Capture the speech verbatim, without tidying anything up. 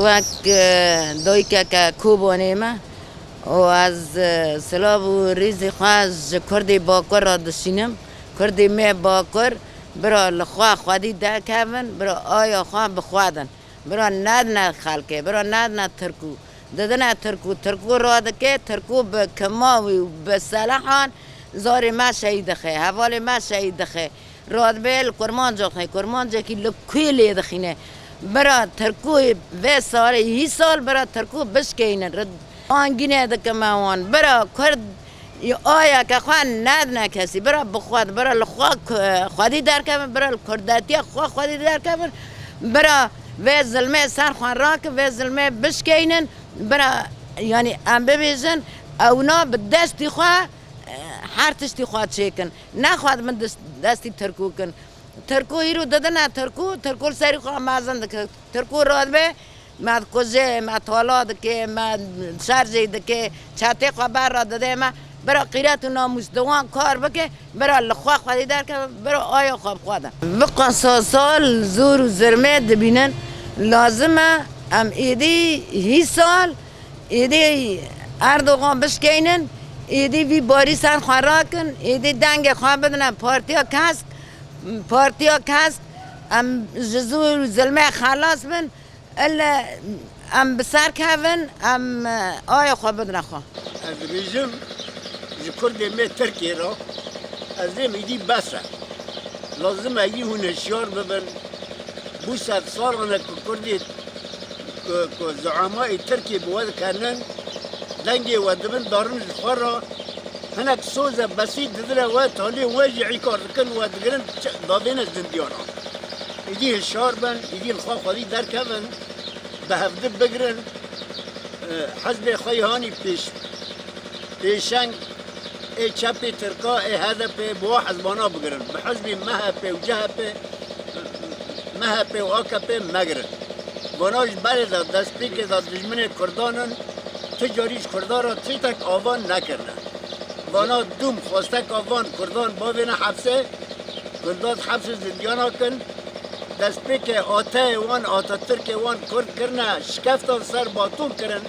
Wek, e, dayikeke Kobanê me û ez, e, silav û rîzê xwe ji Kurdê Bakur re dişînim. Kurdê me Bakur, bira li xwe xwedî derkevin, bira aya xwe bixwedin. Bira nedine xelkê, bira nedine Tirkû. Didine Tirkû, Tirkû radike, Tirkû bi kima wî û bi selehan zarê me şehîd dixe, hevalê me şehîd dixe. Radibê li kurmanca xwe, kurmancekî li kuyê lê dixîne. Bira Tirkûyê vê salê, hî sal bira Tirkû bişkeynin. Rid-, angîne dikime wan. Bira Kurd ayeke xwe nedine kesî. Bira bixwed, bira li xwe k-, xwedî derkevin, bira li kurdetiya xwe xwedî derkevin. Bira vê zilmê ser xwe rakin, vê zilmê bişkeynin. Bira, yanî em bibêjin, ewna bi destî xwe, e, her tiştî xwe çêkin. Nexwedibin dis-, destî Tirkû kin. Tirkû îro didine Tirkû, Tirkû li serî xwe mezin dike. Tirkû radibe, me dikuje, me tala dike, me şerjê dike, çetê xwe ber re dide me. Bira qîret û namûs di wan kar bike, bira li xwe xwedî derkeve, bira aya xwe bi xwe de. Viqasa sal zor û zirmê dibînin, lazim e em êdî hî sal êdî Erdogan bişkeynin, êdî vî barî ser xwe rakin, êdî dengê xwe bidine Partiya Kesk, Partiya Kesk, em ji zor û zilmê xelas bin, ele em bi ser kevin, em, e, aya xwe bidine xwe. Ez dibêjim, ji Kurdê me Tirkiyê re, ez dêm êdî bes e. Lazim e êdî hûn hişyar bibin. Bû sedsalan e ku Kurdê, ku, ku zuamayê Tirkiyê bi we dikenin, dengê we dibin darin ji xwe re. Hinek soz e, besît didine we, talê we jî înkar dikin, we digirin, çi-, davêne zindiyana. Êdî hişyar bin, êdî li xwe xwedî derkevin, bi hevdi bigirin, e, hizbê xwe yê hanî pêş, pêşeng ê çepê Tirka, ê H D P, bi wa hizbana bigirin. Bi hizbê M H P û C H P, M H P û A K P megirin. Vana ji berê de destpêkê de dijminê Kurdan in, ti carî ji Kurdan re tiştek avan nekirine. Vana dûm xwesteka van Kurdan bavêne hepsê, Kurdan hepsê zindiyana kin, destpêkê ateyê wan, Ataturkê wan Kurd kirine, şikeftan ser Batum kirin,